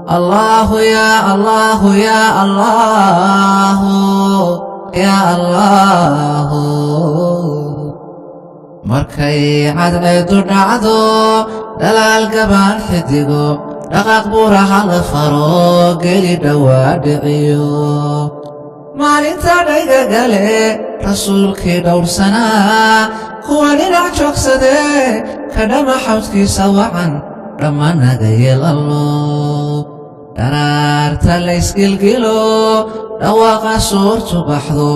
الله يا الله يا الله يا الله. Markay cadceedu dhacdo, dhalaal gabaan xidigo, dhaqaaq buuraha la faro, geli dhowaa dhiciyo, maalinta dhaygagale rasuulkii dhowrsanaa, kuwa dhinac joogsadee ka dhama xawdkiisa wacan, dhammaanaga yeelallo. Dharaarta laysgilgilo, dhawaaqa suurtu baxdo,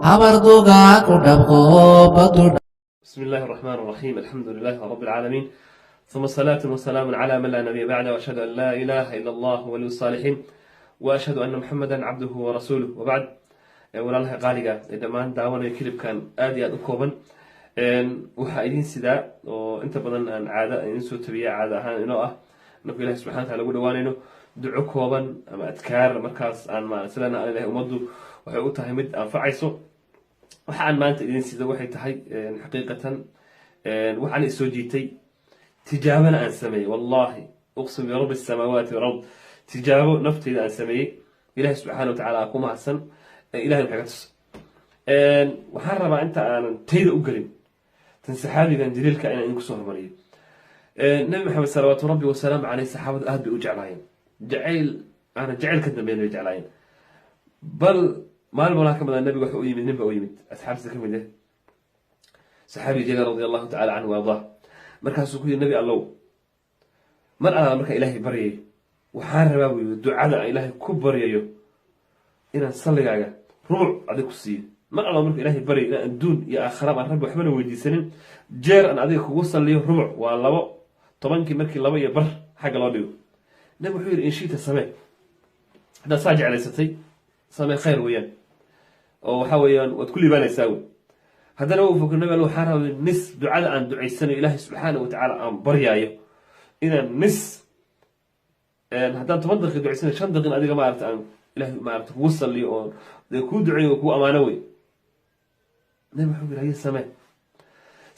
habar dugaa ku dhabqo badu. بسم الله الرحمن الرحيم، الحمد لله رب العالمين، ثم الصلاة والسلام على من لا نبي بعده، وأشهد أن لا إله إلا الله ولي الصالحين، وأشهد أن محمدا عبده ورسوله، وبعد. Walaalaha qaaliga ee dhammaan daawanaya clipkan aad iyo aad u kooban, waxaa idin sidaa oo inta badan aan caado idin soo tabiya, caado ahaan inoo ah, marku ilahi subxana wataala ugu dhawaanayno duco kooban ama adkaar markaas aan ma sidana aan ilahay ummaddu waxay u tahay mid anfacayso. Waxa aan maanta idin sida waxay tahay xaqiiqatan waxaan isoo jiitay, tijaabana aan sameeyey. Wallahi, أقسم برب السماوات والأرض, tijaabo nafteyda aan sameeyey. Ilahi subxaana wa tacaala ku mahadsan, ilahay maxay ka tus. Waxaan rabaa inta aanan tayda u gelin tan saxaabigan jaliilka inaan idinku soo hormariyo. Nabi Maxamed salawaatu rabbi wasalaamu caleyh saxaabadu aad bay u jeclaayeen, jacayl aanan jacayl ka dambeyn bay jeclaayeen. Bal maalin malaa ka badan nabiga waxa u yimid, nin ba u yimid asxaabtiisa ka mid ah, saxaabi jaliil رضي الله تعالى عنه وأرضاه. Markaasuu ku yidhi: "Nabi Allow, mar allaala markaa Ilaahay baryayo, waxaan rabaa," buu yidhi, "ducada aan Ilaahay ku baryayo inaan salligaaga rubuc adig ku siiyo. Mar alla markuu Ilaahay baryayo, inaan adduun iyo aakhara baan Rabbi waxbana weydiisanin, jeer aan adiga kugu salliyo rubuc, waa labo tobankii markii laba iyo bar xagga loo dhigo." Nabi wuxuu yidhi: "إن شئت, samee. Haddaad saa jeclaysatay, samee, khayr weeyaan, oo waxa weeyaan waad ku liibaanaysaa wey." Haddana uu foko: "Nabi Alla, waxaan rabay nis ducada aan ducaysanayo, Ilaahay subxaana wa tacaala aan baryaayo, inaan nis, haddaan 10 daqiiq ducaysanayo, 5 daqiiq adiga maarata aan Ilahay maarata kugu salliyo oo dee kuu duceeyo oo kugu amaano wey." Nabi wuxuu yidhi: "Haye, samee."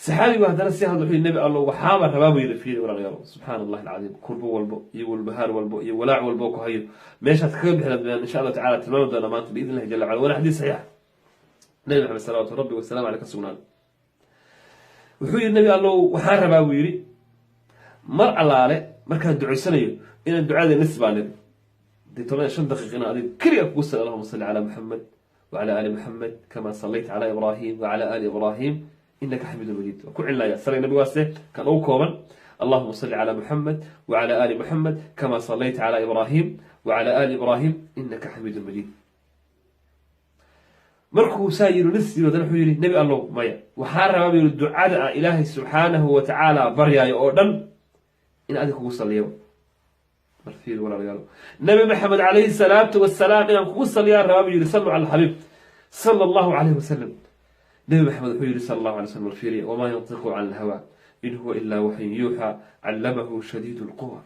Saxaabigu haddana si hadla wuxuu yidhi: "Nabi Allo, waxaaba rabaa," buu yidhi. Fiiri walaalayaal, subxaana Allahi alcadiim, kurbo walbo iyo walbahaar walbo iyo walaac walbo ku hayo meeshaad kaga bixi lahayd, insha Allahu tacala tilmaami doona maanta بإذن الله جل وعلا. Waana xadiis saxiix Nabi Maxamed salawaatu rabbi wasalamu aleyh ka sugnaan. Wuxuu yidhi: "Nabi Allow, waxaan rabaa," buu yidhi, "mar allaale markaan ducaysanayo inaan ducada nis baan niri dee 15 daqiiq inaan adiga keliga kugu sal: اللهم صل على محمد وعلى آل محمد كما صليت على إبراهيم وعلى آل إبراهيم إنك حميد مجيد." Waa ku celinaya saliga nabiga, waase kan ugu kooban: اللهم صل على محمد وعلى آل محمد كما صليت على إبراهيم وعلى آل إبراهيم إنك حميد مجيد. Markuu saa yiri, nis yiri, haddana wuxuu yidhi: "Nebi Allow, maya, waxaan rabaa," buu yidhi, "ducada aan Ilaahay subxaanahu wa tacaala baryaayo oo dhan in adiga kugu saliyo." Mar fiir walaalayaal, Nabi Maxamed calayhi salaatu wasalaam inaan kugu saliyaan rabaa buu yidhi. صلوا على الحبيب صلى الله عليه وسلم. Nabi Maxamed wuxuu yidhi صلى الله عليه وسلم, mar fiiriya: وما ينطق عن الهوى إن هو إلا وحي يوحى علمه شديد القوى.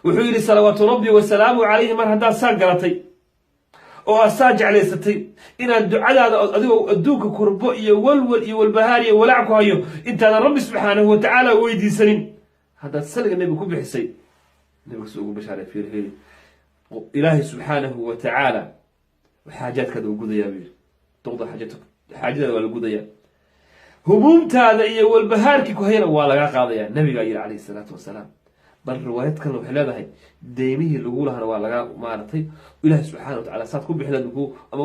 Wuxuu yidhi salawaatu rabbi wasalaamu calayhi: mar haddaad saa garatay oo aad saa jeclaysatay inaad ducadaada ood adigoo adduunka kurbo iyo walwal iyo walbahaar iyo walaac ku hayo, intaadan Rabbi subxaanahu wa tacaala weydiisanin haddaad saliga nebiga ku bixisay, nabiga si ugu bashaaray, fiir fiiri, Ilaahay subxaanahu wa tacaala xaajaadkaada uu gudayaa buu yidhi. تقضى حاجتك, xaajadaada waa la gudayaa, humuumtaada iyo walbahaarkii ku hayana waa laga qaadayaa, nabigaa yidhi calayhi salaatu wasalaam. Bal riwaayad kalena waxay leedahay deymihii lagu lahana waa laga maaragtay Ilaahi subxana wa tacala saad ku bixilaad ama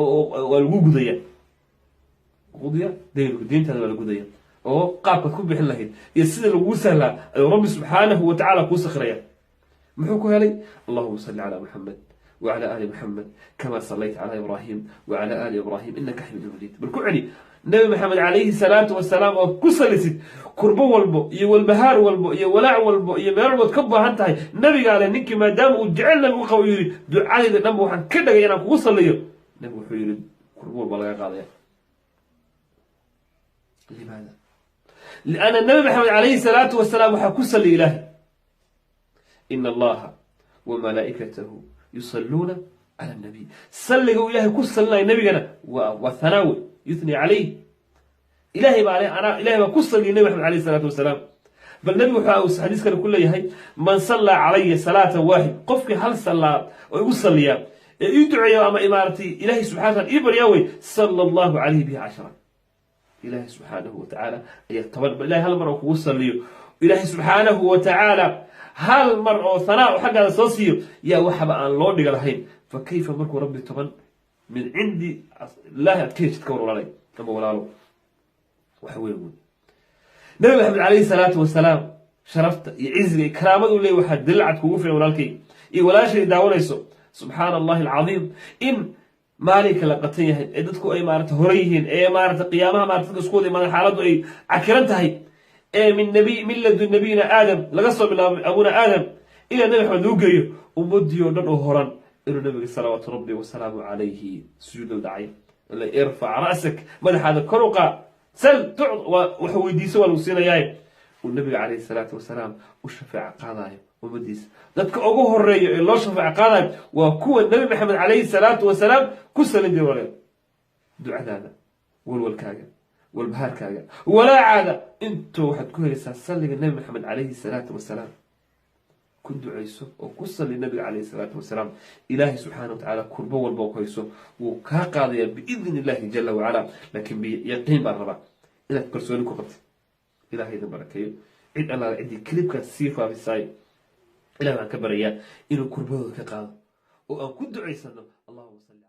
waa lagu gudaya. قضي دينك, deyntaada waa la gudaya, oo qaabkaad ku bixin lahayd iyo sida laguu sahlaa ayuu Rabbi subxaanahu wa tacala kuu sakhiraya. Muxuu ku helay? اللهم صل على محمد وعلى آل محمد كما صليت على إبراهيم وعلى آل إبراهيم إنك حميد مجيد. Bal ku celi Nabi Maxamed calayhi salaatu wasalaam oo ku salisid, kurbo walbo iyo walbahaar walbo iyo walaac walbo iyo meel walbood ka baahan tahay, nabigaa le ninkii maadaama uu jecel nabigu qabo yidhi: "Ducadayda dhanba waxaan ka dhagay inaan kugu saliyo." Nabigu wuxuu yidhi: "Kurbo walba laga qaadaya." لماذا؟ لأن النبي محمد عليه الصلاة والسلام waxaa ku saliya Ilaahay: إن الله وملائكته يصلون على النبي. Salliga uu Ilaahay ku salinaya nabigana waa thanaawe, يثني عليه. Ilahay baa anaa Ilahay baa ku saliyay Nabi Maxamed alayh salaatu wasalaam. Bal Nebigu waxa uu xadiis kale ku leeyahay: "Man sallaa calaya salaatan waaxid", qofkii hal sallaa oo igu salliya ee ii duceeya ama imaaratay Ilaahay subxana wataala ii baryaa wey, "sala Allahu calayhi bihi cashara", Ilaahay subxaanahu wa tacaala ayaa 10. Bal Ilahay hal mar oo kugu salliyo, Ilaahay subxaanahu wa tacaala hal mar oo hanaa xaggaada soo siiyo, yaa waxaba aan loo dhiga lahayn. Fa kayfa markuu Rabbi 10 min cindi Illaahi aad ka heshid? Ka war, walaalay ama walaalo, waxa weyn wey Nabi Maxamed calayhi salaatu wasalaam sharafta iyo ciziga iyo karaamada u leey. Waxaa daliil cad kugu filan, walaalkay iyo walaashay daawanayso, subxaana Allahi alcadiim, in maalinka la qatan yahay ee dadku ay maarata hore yihiin, ee maarata qiyaamaha maarata dadka isku wada imaadaan, xaaladdu ay cakiran tahay, ee min nabiy min ladun nabiyina Aadam laga soo bilaabay, abuna Aadam, ilaa Nabi Maxamed lagu geeyo, ummadii oo dhan oo horan, inuu Nabiga salawaatu Rabbi wasalaamu calayhi sujuud dhacay. "Irfac ra'sak", madaxaada kor u qaad, "sal tucd", wax weydiiso, waa lagu siinayaa, uu Nabiga calayhi salaatu wasalaam u shafeeco qaadayo ummadiisa. Dadka ugu horeeya ee loo shafeeco qaadayo waa kuwa Nabi Maxamed calayhi salaatu wasalaam ku salin jiray. Walaal, ducadaada, walwalkaaga, walbahaarkaaga, walaacaada intoo waxaad ku helaysaa salliga Nabi Maxamed calayhi salaatu wasalaam. Ku ducayso oo ku salli Nabiga calayhi salaatu wasalaam. Ilaahay subxaana wa tacaala kurbo walba ku hayso wuu kaa qaadayaa biidni Illahi jala wacala, laakiin biyaqiin baan rabaa inaad kalsooni ku qabtid. Ilahay idin barakeeyo. Cid Allaala ciddii clipkaas sii faafisaay, Ilahi baan ka barayaa inuu kurbadooda ka qaado oo aan ku ducaysano. Allahuma salli.